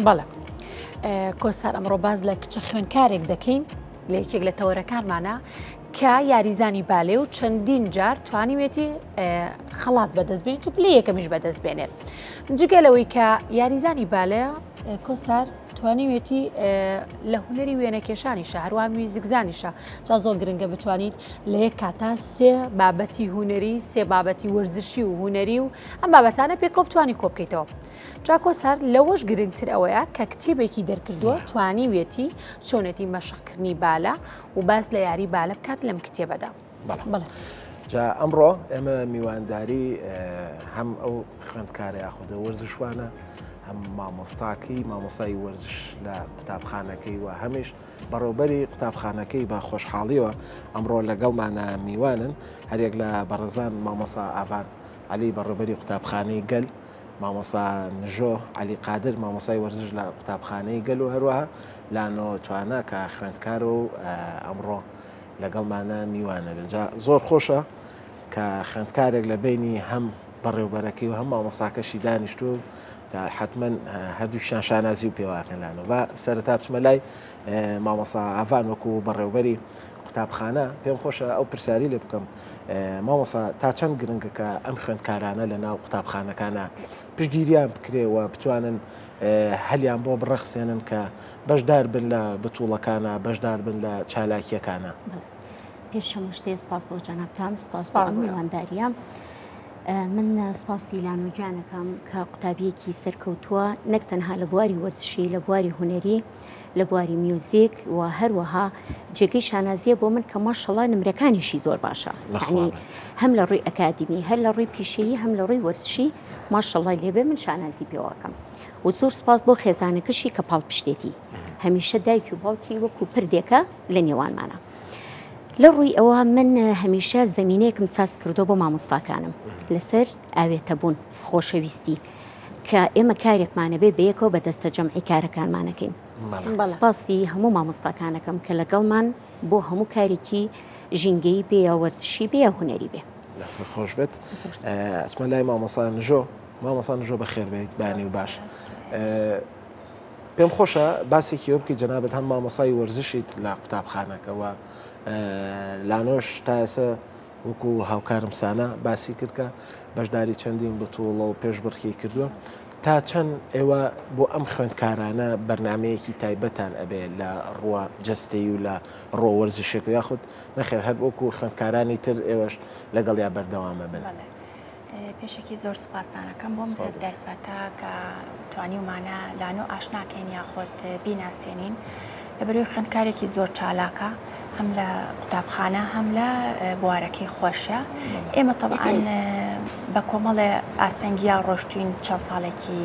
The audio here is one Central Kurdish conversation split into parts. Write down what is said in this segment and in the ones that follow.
بەڵێ کۆسار ئەمڕۆ باس لە کچە خوێنکارێک دەکەین لە یەکێک لە تەوەرەکانمانە کە یاریزانی بالێ و چەندین جار توانیوێتی خەڵات بەدەست بێنێت و پلەی یەکەمیش بەدەست بێنێت جگە لەوەی کە یاریزانی بالێ کۆسار توانیوێتی لە هونەری وێنەکێشانیشە هەروە میوزیکزانیشە جا زۆر گرنگە بتوانیت لە یەک کاتا سێ بابەتی هونەری سێ بابەتی وەرزشی و هونەری و ئەم بابەتانە پێکەوە بتوانی کۆبکەیتەوە. جا کۆسار لەوەش گرنگتر ئەوەیە کە کتێبێکی دەرکردووە توانیویەتی چۆنێتی مەشقکردنی بالە و باس لە یاری بالە بکات لەم کتێبەدا. بەڵێ. جا ئەمڕۆ ئێمە میوانداری هەم ئەو خوێندکارە یاخودە وەرزشوانە هەم مامۆستاکەی مامۆسای وەرزش لە قوتابخانەکەی و هەمیش بەڕێوبەری قوتابخانەکەی بە خۆشحاڵیەوە ئەمڕۆ لەگەڵمانە میوانن هەریەک لە بەڕێزان مامۆسا ئاڤان عەلی بەڕێوبەری قوتابخانەی گەل مامۆسا نژۆ عەلی قادر مامۆسای وەرزش لە قوتابخانەی گەل و هەروەها لانۆ توانا کە خوێندکارە و ئەمڕۆ لەگەڵمانە میوانە بێت جا زۆر خۆشە کە خوێندکارێک لە بینی هەم بەڕێوبەرەکەی و هەم مامۆساکەشی دانیشتووە تا حتمما هەردووکیان شانازی و پێواکەن لانۆ با سەرەتا بچمە لای مامۆسا ئاڤان وەکو بەڕێوبەری قوتابخانە پێم خۆشە ئەو پرسیاری لێ بکەم مامۆسا تا چەند گرنگە کە ئەم خوێندکارانە لە ناو قوتابخانەکانە پشتگیریان بکرێ و بتوانن هەلیان بۆ بڕەخسێنن کە بەشدار بن لە بتوڵەکانە بەشدار بن لە چالاکیەکانە. پێش هەموو شتێ سپاس بۆ جەنابتان سپاس بۆ ئەم میوانداریە. من سپاسی لانۆگیانەکەم کە قوتابیەکی سەرکەوتووە نەک تەنها لە بواری وەرزشی لە بواری هونەری لە بواری میوزیک و هەروەها جێگەی شانازیە بۆ من کە ماشەڵا نمرەکانیشی زۆر باشە یعنی هەم لە ڕووی ئەکادیمی هەر لە ڕووی پیشەیی هەم لە ڕووی وەرزشی ماشەڵای لێبێ من شانازی پێواکەم و زۆر سپاس بۆ خێزانەکەشی کە پاڵپشتێتی هەمیشە دایکی و باوکی وەکو پردێکە لە نێوانمانە لە ڕووی ئەوە من هەمیشە زمینەیەکم ساز کردو بۆ مامۆستاکانم لەسەر ئاوێتەبوون خۆشەویستی کە ئێمە کارێکمانەبێ بەیەکەوە بە دەستە جەمعی کارەکانمانەکەین سپاسی هەموو مامۆستاکانەکەم کە لەگەڵمان بۆ هەموو کارێکی ژینگەی بێ یا وەرزشی بێ یا هونەری بێ. دەست خۆش بێت ئەچمە لای مامۆسا نژۆ مامۆسا نژۆ بەخێر بێت بانی و باش پێم خۆشە باسێکی ئەو بکەیت جەنابەت هەم مامۆسای وەرزشیت لە قوتابخانەکەەوە لانۆش تا ئێستا وەکو هاوکارم سانا باسی کرد کە بەشداری چەندین بتوڵە و پێشبڕکێی کردووە تا چەند ئێوە بۆ ئەم خوێندکارانە بەرنمەیەکی تایبەتان ئەبێ لە ڕووە جەستەی و لە ڕۆ وەرزشێک یاخود نەخێر هەر وەکو خوێندکارانی تر ئێوەش لەگەڵیا بەردەوامە بن. پێشەکی زۆر سوپاستانەکەم بۆم دەرفەتە کە توانیومانە لانۆ ئاشناکەین یاخود بیناسێنین لەبەرەوەی خوێندکارێکی زۆر چالاکە هەم لە قوتابخانە هەم لە بوارەکەی خۆشە ئێمە تەبعاان بە کۆمەڵێ ئاستەنگیا ڕۆشتین چەند ساڵێکی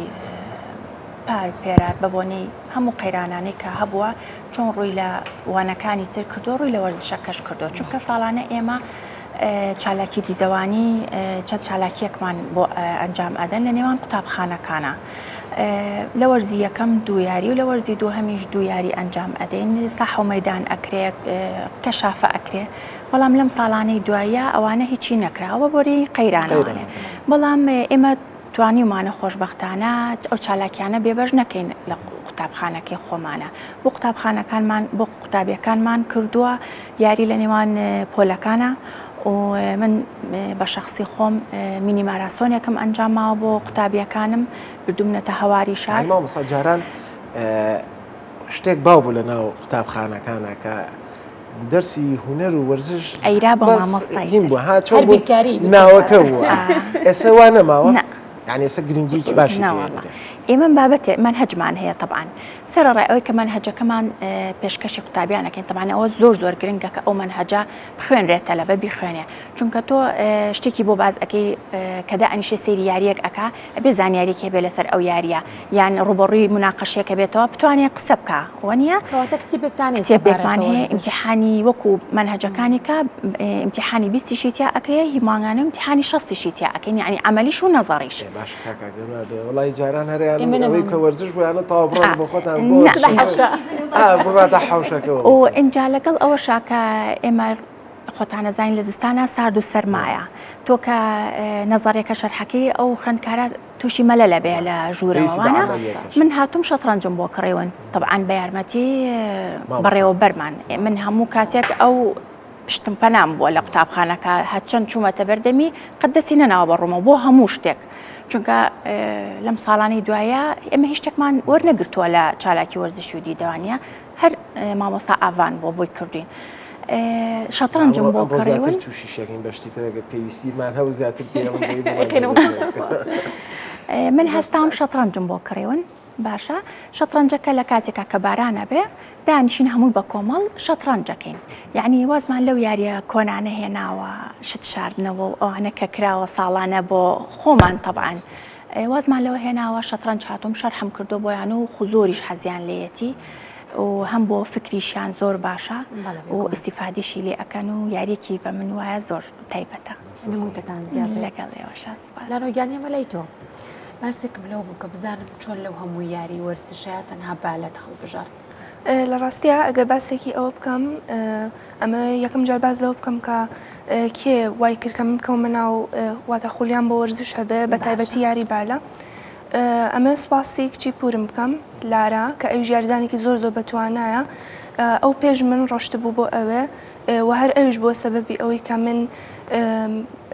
پار پێرار بە بۆنەی هەموو قەیرانانەی کە هەبووە چۆن ڕووی لە وانەکانی تر کردو ڕووی لە وەرزشەکەش کردو چونکە ساڵانە ئێمە چالاکی دیدەوانی چەند چالاکیەکمان بۆ ئەنجام ئەدەن لە نێوان قوتابخانەکانە. لە وەرزی یەکەم دوو یاری و لە وەرزی دووهەمیش دوو یاری ئەنجام ئەدەین ساحە و مەدان ئەکرێ کەشافە ئەکرێ بەڵام لەم ساڵانەی دوایە ئەوانە هیچی نەکراوە بۆری قەیرانەوانێ بەڵام ئێمە توانیومانە خۆشبەختانە ئەو چالاکیانە بێبەش نەکەین لە قوتابخانەکەی خۆمانە بۆ قوتابخانەکانمان بۆ قوتابیەکانمان کردووە یاری لە نێوان پۆلەکانە و من بە شخصی خۆم مینی ماراسۆنێکم ئەنجام ماوە بۆ قوتابیەکانم بردومنەتە هەواری شار مامۆستا جاران شتێک باو بوو لە ناو قوتابخانەکانە کە دەرسی هونەر و وەرزش ئەیرا بە مامۆستای هین بوو ها چۆن بوو ناوەکە بوو ئێستا وا نەماوە یعنی ئێستا گرنگیکی باشی ئێمە بابەتێ مەنهەجمان هەیە طبعا سەرەڕای ئەوەی کە مەنهەجەکەمان پێشکەشی قوتابیان ئەکەین تەبعەن ئەوە زۆر زۆر گرنگە کە ئەو مەنهەجە بخوێنرێت تەلەبە بیخوێنێ چونکە تۆ شتێکی بۆ باز ئەەکەی کە دائەنیشێ سەیری یاریەک ئەکا ئەبێ زانیاریەکی هەبێ لەسەر ئەو یاریە یان ڕوبەڕووی مناقەشێکە بێتەوە بتوانێ قسە بکا وەنیە کەواتە کتێبێکتان هەیە کتێبێکمان هەیە ئیمتیحانی وەکو مەنهەجەکانی کە ئیمتیحانی بیستیشی تیا ئەکرێ هی مانگانە ئیمتیحانی شەستیشی تیا ئەکەین یعنی عەمەلیش و نەزەڕیش باش کاکە گەر بێ وەڵی جاران هەریان ئەوەی کە وەرزش بوویانە تەواو بڕۆن بۆ خۆتان بڕاتە حەوشەکەەوە و ئینجا لەگەڵ ئەوەشا کە ئێمە. خۆتانەزانین لە زستانە سارد و سەرمایە تۆ کە نەزەرێکە شەرحەکەی ئەو خوێندکارە تووشی مەلە لە بێ لە ژوورەوەوانە من هاتوم شەترەنجم بۆ کڕیون طبعاان بە یارمەتی بەڕێوەبەرمان من هەموو کاتێک ئەو پشتم پەنام بووە لە قوتابخانەکە هەرچەند چوومەتە بەردەمی قەت دەستی نەناوە بە ڕوومەوە بۆ هەموو شتێک چونکە لەم ساڵانی دوایە ئێمە هیچ شتێکمان وەرنەگرتووە لە چالاکی وەرزشی و دیدەوانە هەر مامۆستا ئاڤان بۆ بۆی کردوین شەترەنجم بۆ کڕیون تووشی شەکەین بەشتی ترەگە پێویستیمان هەبوو زیاتر من هەستام شەترەنجم بۆ کڕیون باشە شەتڕەنجەکە لە کاتێکا کە باران ئەبێ دانیشین هەمووی بە کۆمەڵ شەتڕەنجەکەین یعنی وازمان لەو یاریە کۆنانە هێناوە شت شاردنەوە و ئەوانە کە کراوە ساڵانە بۆ خۆمان تەبعەن وازمان لەوە هێناوە شەتڕەنج هاتوم شەرحم کردو بۆیان و خو زۆریش حەزیان لێیەتی و هەم بۆ فکریشیان زۆر باشە و ئیسیفادیشی لێ ئەکەن و یاریەکی بە من وایە زۆر تایبەتە نموتەکان زیاد لەگەڵ ئێوەشا سپاس لانۆ گیان ئێمە لای تۆ باسێکم لەوە بوو کە بزانم چۆن لەو هەموو یاری وەرزشەیە تەنها بالەت هەڵبژارد. لە ڕاستیا ئەگەر باسێکی ئەوە بکەم ئەمە یەکەم جار باس لەوە بکەم کە کێ وای کرد کە من بکەومە ناو واتە خولیان بۆ وەرزش هەبێ بە تایبەتی یاری بالە ئەمە سوپاسی کچی پورم بکەم لارا کە ئەویش یاریزانێکی زۆر زۆر بەتوانایە ئەو پێش من ڕۆشتبوو بۆ ئەوێ و هەر ئەویش بووە سەبەبی ئەوەی کە من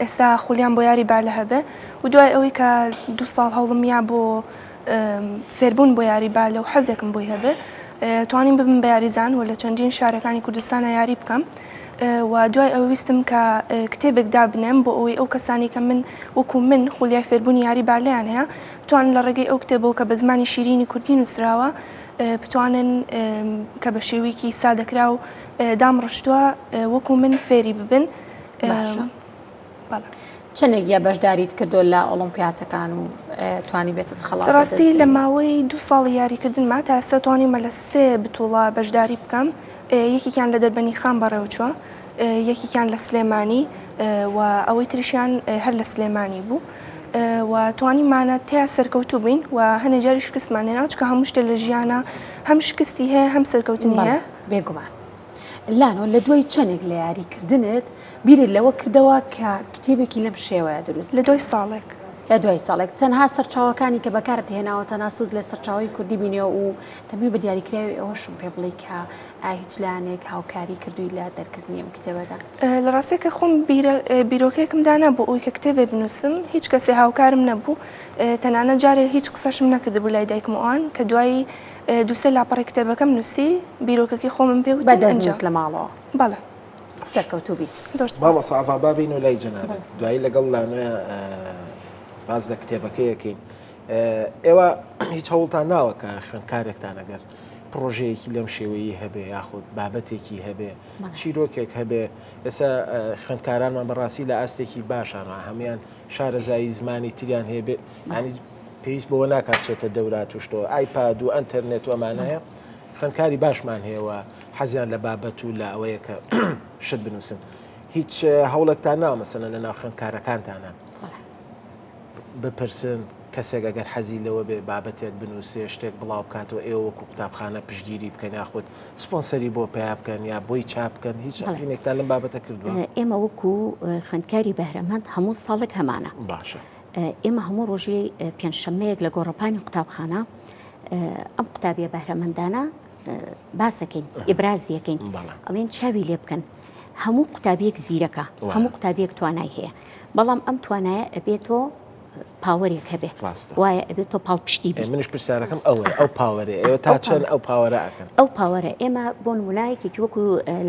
ئێستا خولیام بۆ یاری بالە هەبێ و دوای ئەوەی کە دوو ساڵ هەوڵم یا بۆ فێربوون بۆ یاری بالە و حەزێکم بۆی هەبێ توانیم ببم بە یاریزان و لە چەندین شارەکانی کوردستانە یاری بکەم و دوای ئەوە ویستم کە کتێبێک دابنێم بۆ ئەوەی ئەو کەسانی کە من وەکو من خولیای فێربوونی یاری بالەیان هەیە بتوانن لە ڕێگەی ئەو کتێبەوە کە بە زمانی شیرینی کوردی نووسراوە بتوانن کە بە شێوەیەکی سادەکراو دامڕشتووە وەکو من فێری ببن. باشە. چەندێک یا بەشداریت کردو لە ئۆڵۆمپیاتەکان و توانی بێتت خەڵات ڕاستی لە ماوەی دوو ساڵی یاریکردنما تا ئێستا توانیومە لە سێ بتوڵە بەشداری بکەم یەکێکیان لە دەربەنی خان بەڕێوەچووە یەکێکیان لە سلێمانی و ئەوەی تریشیان هەر لە سلێمانی بوو و توانیمانە تیا سەرکەوتوو بین و هەنێ جاری شکستمان هێنا چکە هەموو شتێ لە ژیانە هەم شکستی هەیە هەم سەرکەوتنی هەیە بێگومان لانۆ لە دوای چەندێک لە یاریکردنت بیرت لەوە کردەوە کە کتێبێکی لەم شێوەیە دروست لە دوای ساڵێک لە دوای ساڵێک تەنها سەرچاوەکانی کە بەکارت هێناوە تەنها سوود لە سەرچاوی کوردی بینێ و دەمەوێت بە دیاریکراوی ئەوەشم پێ بڵێی کە ئایا هیچ لایەنێک هاوکاری کردووی لە دەرکردنی ئەم کتێبەدا؟ لە ڕاستیا کە خۆم بیرۆکەیەکم دانا بۆ ئەوەی کە کتێبێ بنووسم هیچ کەسێ هاوکارم نەبوو تەنانەت جارێ هیچ قسەشم نەکردبوو لای دایکم و ئەوان کە دوایی دوو سێ لاپەڕەی کتێبەکەم نووسی بیرۆکەکەی خۆمم پێ وتن بە دەستنووس لە ماڵەوە؟ بەڵێ. سەرکەوتوو بیت. زۆر سپاس. مامۆستا ئاڤان با بێینەوە لای جەنابت دوایی لەگەڵ لانۆیە باس لە کتێبەکەی ئەکەین ئێوە هیچ هەوڵتان ناوە کە خوێندکارێکتان ئەگەر پرۆژەیەکی لەم شێوەیی هەبێ یاخود بابەتێکی هەبێ چیرۆکێک هەبێ ئێستا خوێندکارانمان بەڕاستی لە ئاستێکی باشانە هەمان شارەزایی زمانی تریان هەیە بێ ینی پێویست بەوە ناکات چێتە دەورات وشتەوە ئایپاد و ئەتەرنێت و ئەمانە هەیە خوێندکاری باشمان هەیە و حەزیان لە بابەت و لە ئەوەیە کە شت بنووسن هیچ هەوڵێکتان ناوە مەسەلەن لە ناو خوێندکارەکانتانە بپرسن کەسێک ئەگەر حەزی لەوە بێ بابەتێک بنووسێ شتێک بڵاو بکاتەوە ئێوە وەکو قوتابخانە پشتگیری بکەن یاخود سپۆنسەری بۆ پەیا بکەن یا بۆی چاپ بکەن هیچ ڕێکخینێکتان لەم بابەتە کردووە؟ ئێمە وەکو خوێندکاری بەهرەمەند هەموو ساڵێک هەمانە. باشە. ئێمە هەموو ڕۆژی پێنجشەممەیەک لە گۆڕەپانی قوتابخانە ئەم قوتابیە بەهرەمەندانە باسەکەین ئیبرازیەکەین ئەڵێن چاوی لێ بکەن هەموو قوتابیەک زیرەکە هەموو قوتابیەک توانای هەیە بەڵام ئەم توانایە ئەبێت تۆ power ێک هەبێ وایە ئەبێت تۆ پاڵپشتی بێ منش پرسیارەکەم ئەوەیە ئەو power ێ ئێوە تا چەند ئەو power ە ئەکەن ئەو power ە ئێمە بۆ نمونایەکێکی وەکو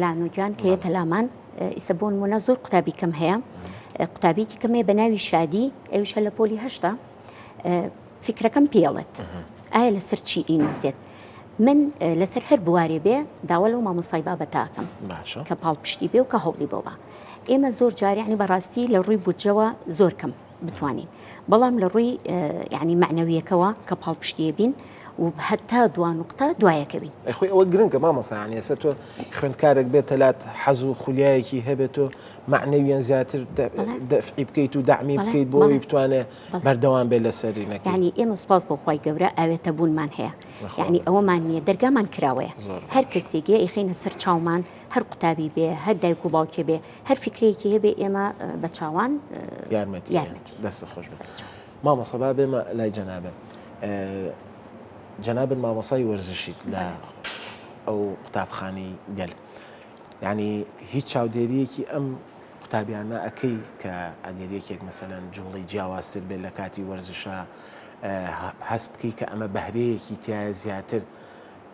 لانۆگیان کە یەتە لامان ئیسە بۆ نمونە زۆر قوتابی کەم هەیە قوتابیکی کەم هەیە بە ناوی شادی ئەویش هەر لە پۆلی هەشتا فیکرەکەم پێڵێت ئایا لەسەر چی ئینووسێت من لەسەر هەر بوارێ بێ داوا لەو مامۆستای بابەتاکەم کە پاڵپشتی بێ و کە هەوڵی بۆ بە ئێمە زۆر جاریانی بەڕاستی لە ڕووی بودجەوە زۆر کەم بتوانین بەڵام لە ڕووی ینی معنەویەکەوە کە پاڵپشتیە بین و هەتا دوا نقطە دوایەکەوین خۆی ئەوە گرنگە مامۆسایانی ئێستا تۆ خوێندکارێک بێتە لات حەز و خولیایەکی هەبێت و معنەویان زیاتر دەفعی بکەیت و دەعمی بکەیت بۆ ئەوەی بتوانێت بەردەوام بێت لەسەری نەکەی. یانی ئێمە سوپاس بۆ خوای گەورە ئاوێتە بوونمان هەیە یانی ئەوەمان نییە دەرگامان کراوەیە هەر کەسێک یە ئیخەینە سەر چاومان. هەر قوتابی بێ هەر دایک و باوکێ بێ هەر فکرەیەکی هەبێ ئێمە بە چاوان یارمەتی یارمەتی دەست خۆش بێت مامۆستا با بێمە لای جەنابت جەنابت مامۆسای وەرزشیت لە ئەو قوتابخانەی گەل یعنی هیچ چاودێریەکی ئەم قوتابیانە ئەکەی کە ئەگەر یەکێک مەسەلەن جوڵەی جیاوازتر بێت لە کاتی وەرزشا هەست بکەی کە ئەمە بەهرەیەکی تایە زیاتر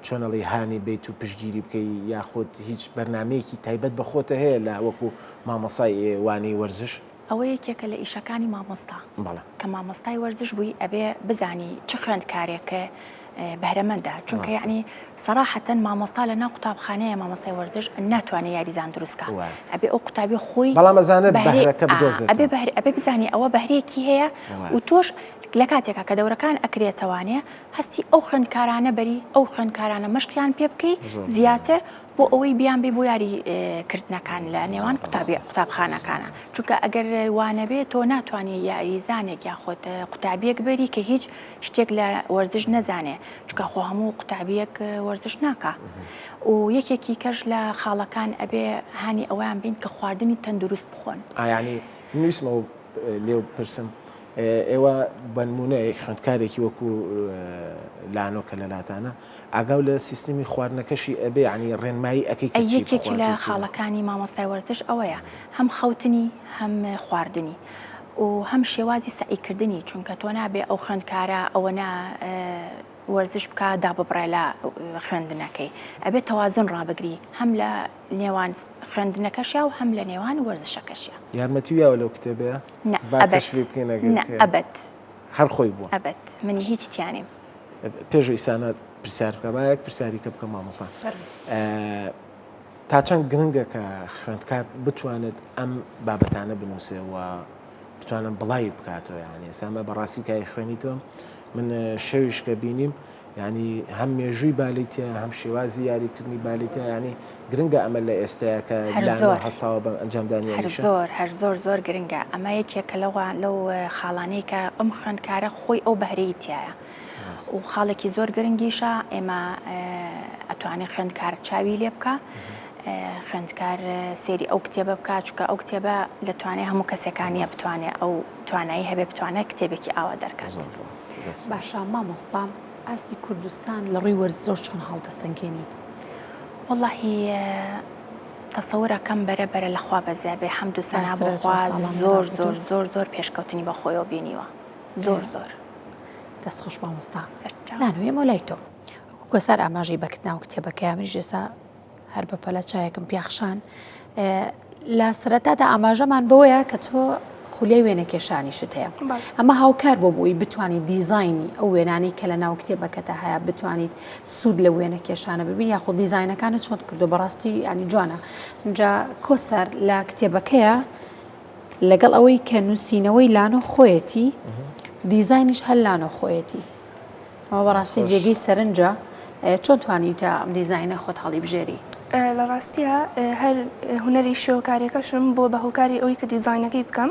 چۆن ئەڵێی هانی بیت و پشتگیری بکەی یاخود هیچ بەرنمەیەکی تایبەت بە خۆتە هەیە لە وەکو مامۆسای وانەی وەرزش؟ ئەوە یەکێکە لە ئیشەکانی مامۆستا بەڵێ. کە مامۆستای وەرزش بووی ئەبێ بزانی چ خوێندکارێک بەهرەمەندە چونکە ڕاستە. یەعنی سەراحەتەن مامۆستا لە ناو قوتابخانەیە مامۆستای وەرزش ناتوانێ یاریزان دروست کا وایە. ئەبێ ئەو قوتابی خۆی بەڵام ئەزانێت بەهرەی بەهرەکە ئا ئەبێ بدۆزێتەوە. بەهر ئەبێ بزانی ئەوە بەهرەیەکی هەیە وایە. و تۆش لە کاتێکا کە دەورەکان ئەکرێتەوانێ هەستی ئەو خوێندکارانە بەری ئەو خوێندکارانە مەشقیان پێ بکەی زۆر جوانە. زیاتر بۆ ئەوەی بیانبەی بۆ یاری کردنەکان لە نێوان زۆر قوتابی ڕاستە. قوتابخانەکانە چونکە ئەگەر وانەبێ تۆ ناتوانانی یاریزانێک یاخود قوتابیەک بەری کە هیچ شتێک لە وەرزش نەزانێ چونکە خۆ هەموو قوتابیەک وەرزش ناکا و یەکێکی کەش لە خاڵەکان ئەبێ هانی ئەویان بین کە خواردنی تەندروست بخۆن. ئایانی من ویستم ئەوە لێو بپرسم ئێوە بەنمونە خوێندکارێکی وەکو لانۆ کە لەلاتانە ئاگاو لە سیستمی خواردنەکەشی ئەبێ یانی ڕێنمایی ئەکەی کە ئەی چی یەکێکی بخوات لە و چی نەخوات؟ خاڵەکانی مامۆستای وەرزش ئەوەیە هەم خەوتنی هەم خواردنی و هەم شێوازی سەعی کردنی چونکە تۆ نابێ ئەو خوێندکارە ئەوەنە وەرزش بکا داببڕێ لە خوێندنەکەی ئەبێ تەوازن ڕابگری هەم لە نێوان خوێندنەکەشیا و هەم لە نێوان وەرزشەکەشیا. یارمەتی یاوە لەو کتێبەیە؟ نا با ئەبەد کەشفی بکەین ئەگەر نا کە ئەبەد. هەر خۆی بووە. ئەبەد من هیچ تیانیم. پێش ئەوەی سانا پرسیار بکە با یەک پرسیاری کە بکەم مامۆستا تا چەند گرنگە کە خوێندکار بتوانێت ئەم بابەتانە بنووسێ و بتوانم بڵاوی بکاتەوە یعنی ئێستا بەڕاستی کای خوێنیتەوە من شەویش کە بینیم یعنی هەم مێژووی بالیتە هەم شێوازی یاریکردنی بالیتە ینی گرنگە ئەمە لە ئێستاە کە زۆر هەستاوە بە ئەنجامدانی هەر زۆر هەر زۆر زۆر گرنگە ئەمە یەکێکە لەوە لەو خاڵانەی کە ئەم خوێندکارە خۆی ئەو بەهرەی تایە و خاڵێکی زۆر گرنگیشە ئێمە ئەتوانێت خوێندکار چاوی لێ بکە خوێندکار سێری ئەو کتێبە بکە چکە ئەو کتێبە لە توانای هەموو کەسەکانیە بتوانێت ئەو توانایی هەبێ بتوانێت کتێبێکی ئاوا دەرکات. باشە مامۆستا ئاستی کوردستان لە ڕووی وەرزشەوە چۆن هەڵدەسەنگێنیت؟ وەڵاهی تەسەورەکەم بەرە بەرە لە خوا بەزیا بێ حەمد و سەنا بۆ خوا زۆر زۆر زۆر زۆر پێشکەوتنی بە خۆیەوە بینیوە زۆر زۆر. دەست خۆش مامۆستا. لانۆ ئێمە لای تۆ وەکو کۆسار ئاماژەی بە ناو کتێبەکەیا منیش ئێستا هەر بە پەلە چایەکم پیاخشان لە سەرەتادا ئاماژەمان بەوەیە کە تۆ خولیای وێنەکێشانیشت هەیە ئەمە هاوکار بۆ بووی بتوانیت دیزایانی ئەو وێنانەی کە لە ناو کتێبەکەتا هەیە بتوانیت سوود لە وێنە کێشانە ببین یاخود دیزینەکانە چۆن کردو بەڕاستی ینی جوانە جا کۆسەر لە کتێبەکەیە لەگەڵ ئەوەی کە نووسینەوەی لانۆ خۆیەتی دیزاینیش هەر لانۆ خۆیەتی ئەمە بەڕاستی جێگەی سەرنجە چۆن توانیوتە ئەم دیزاینە خۆت هەڵیبژێری؟ لە ڕاستیا هەر هونەری شێوەکاریەکەشم بووە بە هۆکاری ئەوەی کە دیزاینەکەی بکەم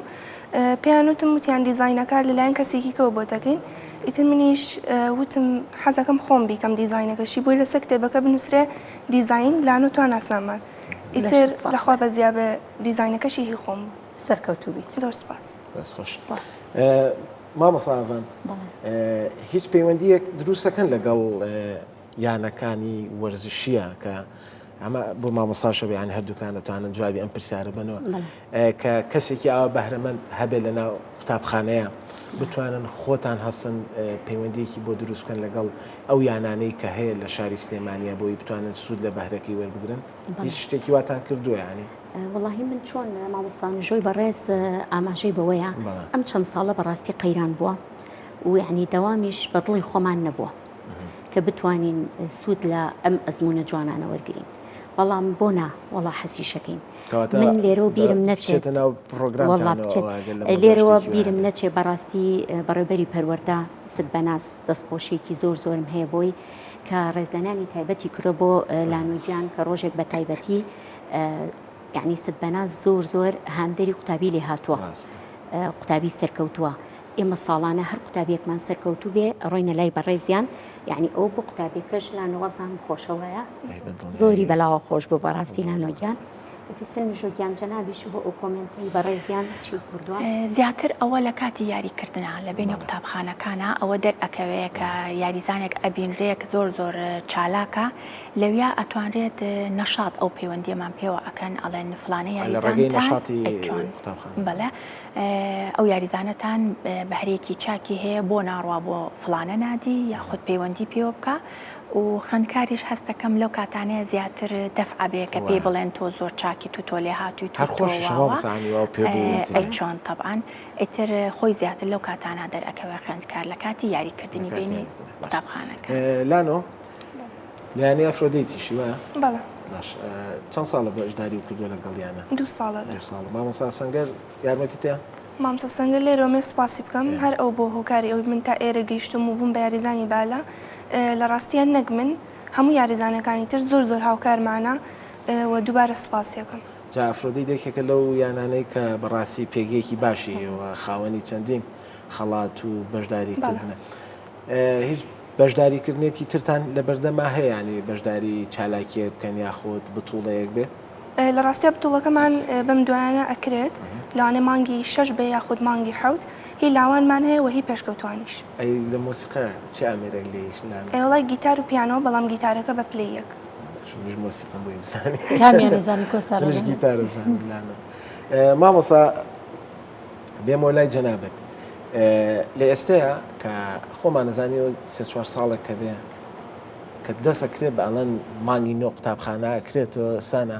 پێیان وتم وتیان دیزاینەکە لەلایەن کەسێکی کەوە بۆ دەکەین ئیتر منیش وتم حەزەکەم خۆم بیکەم دیزاینەکەشی بۆی لەسەر کتێبەکە بنووسرێ دیزاین لانۆ تواناسامان ئیتر لەخوا بەزیابێ دیزاینەکەشی هی خۆم بوو. سەرکەوتوو بیت. زۆر سپاس. دەست خۆش. مامۆستا ئاڤان هیچ پەیوەندیەک دروستەکەن لەگەڵ یانەکانی وەرزشیە کە ئەمە بۆ مامۆستاشە بیان هەردووکتان دەتوانن جوابی ئەم پرسیارە بنەوە کە کەسێکی ئاوا بەهرەمەند هەبێت لە ناو قوتابخانەیە بتوانن خۆتان هەستن پەیوەندیەکی بۆ دروست بکەن لەگەڵ ئەو یانانەی کە هەیە لە شاری سلێمانیا بۆی بتوانن سوود لە بەهرەکەی وەربگرن هیچ شتێکی واتان کردووە ینی وەڵاهی من چۆن مامۆستا نژۆی بەڕێز ئاماژەی بەوەیە ئەم چەند ساڵە بەڕاستی قەیران بووە و یعنی دەوامیش بە دڵی خۆمان نەبووە کە بتوانین سوود لە ئەم ئەزمونە جوانانە وەرگین بەڵام بۆ نا وەڵا حەزیشەکەین من لێرەوە بیرم نەچێت لێرەوە بیرم نەچێ بەڕاستی بەڕێبەری پەروەەردە ست بەناس دەستخۆشیێکی زۆر زۆرم هەیە بۆی کە ڕێزلەنانی تایبەتی کرۆ بۆ لانوگیان کە ڕۆژێک بە تایبەتی یعنی ست بەناز زۆر زۆر هاندەری قوتابی لێ هاتووە قوتابی سەرکەوتووە. ئێمە ساڵانە هەر قوتابیەکمان سەرکەوتوو بێ ئەڕۆینە لای بەڕێزیان یعنی ئەو بۆ قوتابیەکەش لانۆ وابزانم خۆشە وایە زۆری بەلاوە خۆش بوو بەڕاستی لانۆ گیان سنژۆ گیان جەنابیش بۆ ئەو کۆمێنتەی بەڕێزیان چی کردووە؟ زیاتر ئەوە لە کاتی یاریکردنا لە بینی قوتابخانەکانە ئەوە دەرئەکەوێ کە یاریزانێک ئەبینرێک زۆر زۆر چالاکە لەویا ئەتوانرێت نەشات ئەو پەیوەندیەمان پێوە ئەکەن ئەڵێن فلانە یاریزانتان چۆن بەڵێ ئەو یاریزانەتان بەهرەیەکی چاکی هەیە بۆ ناڕوا بۆ فڵانە نادی یاخود پەیوەندی پێوە بکە و خوێندکاریش هەستەکەم لەو کاتانەیە زیاتر دەفع بێ کە پێی بڵێن تۆ زۆر چاکی تو تۆ لێ هاتووی تو ئەی چۆن تەبعەن ئیتر خۆی زیاتر لەو کاتانە دەرئەکەوێ خوێندکار لە کاتی یاریکردنی بینی قوتابخانەکە لانۆ لە یانەی ئەفرۆدیتیشی وایە؟ بەڵێ. باش چەند ساڵە بەشداری کردووە لەگەڵ یانە؟ دوو ساڵە. دوو ساڵە. مامۆستا سەنگەر یارمەتیتە؟ مامۆستا سەنگەر لێرەوە مێ سوپاسی بکەم هەر ئەو بۆ هۆکاری ئەوەی من تا ئێرە گەیشتوم و بووم بە یاریزانی بالە لە ڕاستیان نەک من هەموو یاریزانەکانی تر زۆر زۆر هاوکارمانە و دووبارە سوپاسیەکەم. جا ئەفرۆدیت یەکێکە لەو یانانەی کە بەڕاستی پێگەیەکی باشی هەیە و خاوەنی چەندین خەڵات و بەشداریکردنە. هیچ بەشداریکردنێکی ترتان لەبەردەما هەیە یانی بەشداری چالاکیەک بکەن یاخود بتوڵەیەک بێ؟ لە ڕاستیا بتوڵەکەمان بەم دوایانە ئەکرێت لەوانەیە مانگی شەش بێ یاخود مانگی حەوت هی لاوانمان هەیە و هی پێشکەوتوانیش. ئەی لە مۆسیقا چ ئامێرێک لێی لانە؟ ئەی وەڵای گیتار و پیانۆ بەڵام گیتارەکە بە پلەی یەک. باشە منیش مۆسیقام بۆی بزانی. کامیان ئەزانی کۆسار؟ منیش گیتار ئەزانم لانە. مامۆستا بێمەوە لای جەنابت لە ئێستەیە کە خۆمان ئەزانیەوە سێ چوار ساڵێک کە بێ کە دەسەکرێ بە ئەڵەن مانگی نۆ قوتابخانە کرێتەوە سانە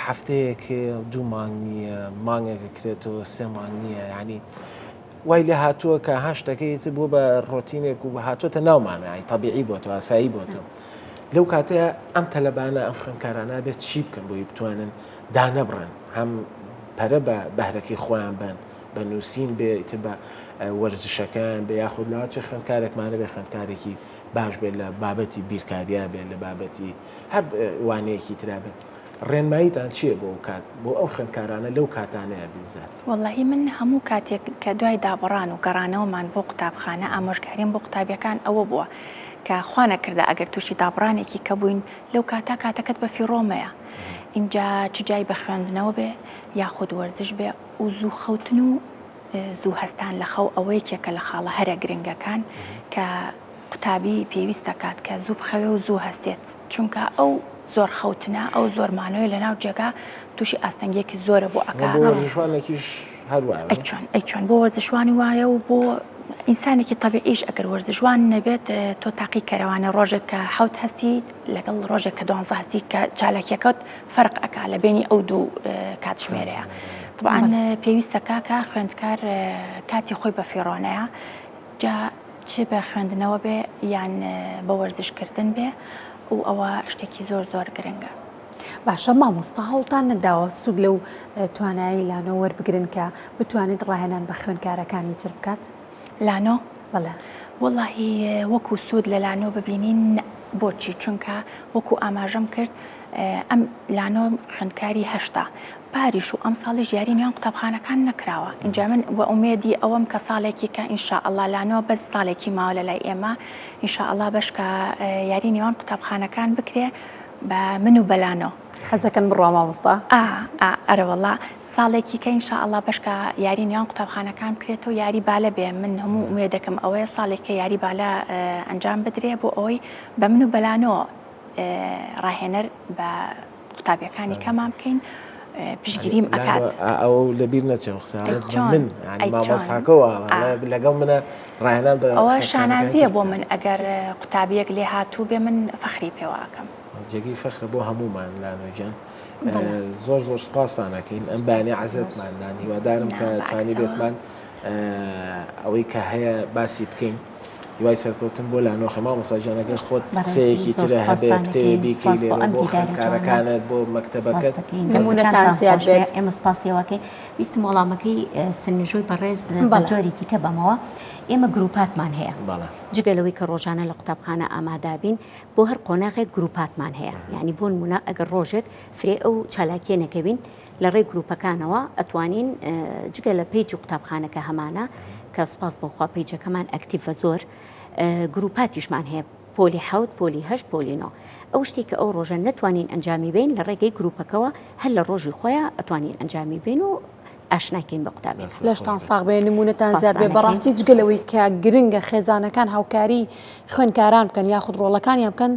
هەفتەیەک دوو مانگ نییە مانگێکە کرێتەوە سێ مانگ نییە ینی وای لێ هاتووە کە هاشتەکەی تر بوو بە ڕۆتینێک و هاتووەتە ناومانە تەبیعی بۆ تۆ ئاسایی بۆ تۆ لەو کاتەیە ئەم تەلەبانە ئەم خوێندکارانە بێت چی بکەن بۆی بتوانن دانەبڕن هەم پەرە بە بەهرەکەی خۆیان بەن بە نووسین بێ ئیتر بە وەرزشەکەیان بێ یاخود لا چه خوێندکارێکمانە بێ خوێندکارێکی باش بێت لە بابەتی بیرکاریا بێت لە بابەتی هەر وانەیەکی ترا بێت ڕێنماییتان چییە بۆ ئەو کات بۆ ئەو خوێندکارانە لەو کاتانەیە بیزات؟ وەڵاهی من هەموو کاتێک کە دوای دابڕان و گەڕانەوەمان بۆ قوتابخانە ئامۆژگاریم بۆ قوتابیەکان ئەوە بووە کە خوا نەکردە ئەگەر تووشی دابڕانێکی کە بووین لەو کاتە کاتەکەت بە فیڕۆ مەیە ئینجا چ جای بە خوێندنەوە بێ یاخود وەرزش بێ و زوو خەوتن و زوو هەستان لە خەو ئەوە یەکێکە لە خاڵە هەرە گرنگەکان کە قوتابی پێویستە کات کە زوو بخەوێ و زوو هەستێت چونکە ئەو زۆر خەوتنە ئەو زۆر مانەوەی لە ناو جێگا تووشی ئاستەنگیەکی زۆرە بۆ ئەکا وەرزشوانێکیش هەر وایە ئەی چۆن ئەی چۆن بۆ وەرزشوانی وایە و بۆ ئینسانێکی تەبیعیش ئەگەر وەرزشوان نەبێت تۆ تاقی کەرەوانە ڕۆژێک کە حوت هەستی لەگەڵ ڕۆژێک کە دوانزە هەستی کە چالاکیەکەت فەرق ئەکا لە بینی ئەو دوو کاتژمێرەیە طبعا پێویستە کاکە خوێندکار کاتی خۆی بە فیڕۆنەیە جا چ بە خوێندنەوە بێ یان بە وەرزشکردن بێ و ئەوە شتێکی زۆر زۆر گرنگە. باشە مامۆستا هەوڵتان نەداوە سوود لەو توانایی لانۆ وەربگرن کە بتوانێت ڕاهێنان بە خوێندکارەکانی تر بکات؟ لانۆ؟ بەڵێ. وەڵاهی وەکو سوود لە لانۆ ببینین بۆچی چونکە وەکو ئاماژەم کرد ئەم لانۆ خوێندکاری هەشتا پاریش و ئەمساڵیش یاری نێوان قوتابخانەکان نەکراوە ئینجا من وە ئومێدی ئەوەم کە ساڵێکی کە ان شاء اللە لانۆ بەس ساڵێکی ماوە لە لای ئێمە ان شاء اللە بەشکە یاری نێوان قوتابخانەکان بکرێ بە من و بەلانۆ. حەزەکەن بڕوا مامۆستا؟ ئا ئا ئەرەوەڵا ساڵێکی کە ان شاء اللە بەشکە یاری نێوان قوتابخانەکان بکرێتەوە یاری بالە بێ من هەموو ئومێدەکەم ئەوەیە ساڵێک کە یاری بالە ئەنجام بدرێ بۆ ئەوەی بە من و بەلانۆ ڕاهێنەر بە قوتابیەکانی کەمان بکەین پشگیریم ئەکات ئەو لەبیر نەچێ من مامۆستاکەەوە لەگەڵ منە ڕاهێنان ئەوە شانازیە بۆ من ئەگەر قوتابیەک لێ هاتوو بێ من فەخری پێوەکەم جێگەی فەخرە بۆ هەمومان لانۆگیان زۆر زۆر سپاستانەکەین ئەم بەیانی عزتمان دان هیوادارم کە توانی بێتمان ئەوەی کە هەیە باسی بکەین هیوای سەرکەوتن بۆ لانۆخە مامۆستا گیان ئەگەر خۆت قسەیەکی ترە هەبێ بتەوێ بیکەی لێرە بۆ خوێندکارەکانت بۆ مەکتەبەکەت نمونەتان زیاد بێت ئێمە سپاسیەوەکەی ویستم وەڵامەکەی سنژۆی بەڕێز بە جۆرێکی کە بەمەوە ئێمە گروپاتمان هەیە جگە لەوەی کە ڕۆژانە لە قوتابخانە ئامادابین بۆ هەر قۆناغێک گروپاتمان هەیە یعنی بۆ نمونە ئەگەر ڕۆژێک فرێ ئەو چالاکیە نەکەوین لە ڕێی گروپەکانەوە ئەتوانین جگە لە page ی قوتابخانەکە هەمانە. کە سوپاس بۆ خوا پەیجەکەمان ئەکتیڤە زۆر گروپاتیشمان هەیە پۆلی حەوت پۆلی هەشت پۆلی نۆ ئەو شتێک کە ئەو ڕۆژە نەتوانین ئەنجامی بین لە ڕێگەی گروپەکەوە هەر لە ڕۆژی خۆیان ئەتوانین ئەنجامی بین و ئاشناکەین بە قوتابیەکان. لەشتان ساغ بێ نمونەتان زیاد بێ بەڕاستی جگە لەوەی کە گرنگە خێزانەکان هاوکاری خوێندکاران بکەن یاخود ڕۆڵەکانیان بکەن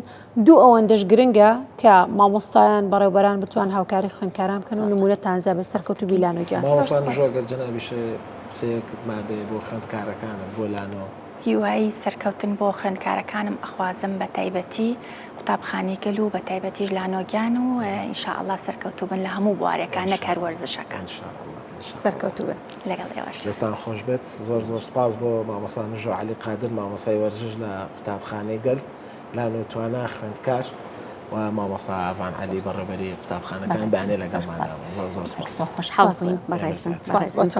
دوو ئەوەندەش گرنگە کە مامۆستایان بەڕێوبەران بتوان هاوکاری خوێندکاران بکەن و نمونەتان زیاد بێ سەرکەوتوو بی لانۆ گیان. مامۆستا نژۆ گەر جەنابیش قسەیەکت مابێ بۆ خوێندکارەکانت بۆ لانۆ. هیوای سەرکەوتن بۆ خوێندکارەکانم ئەخوازم بە تایبەتی قوتابخانەی گەل و بە تایبەتیش لانۆ گیان و ان شاء اللە سەرکەوتوو بن لە هەموو بوارێکا نەک هەر وەرزشەکان. سەرکەوتوو بن. لەگەڵ ئێوەش. دەستان خۆش بێت زۆر زۆر سپاس بۆ مامۆستا نژۆ عەلی قادر مامۆستای وەرزش لە قوتابخانەی گەل لانۆ توانا خوێندکار و مامۆستا ئاڤان عەلی بەڕێوەبەری قوتابخانەکان بەیانێ لەگەڵماندا بوون زۆر زۆر سپاس. خۆشحاڵ بووین بەڕێزم. سپاس بۆ تۆ.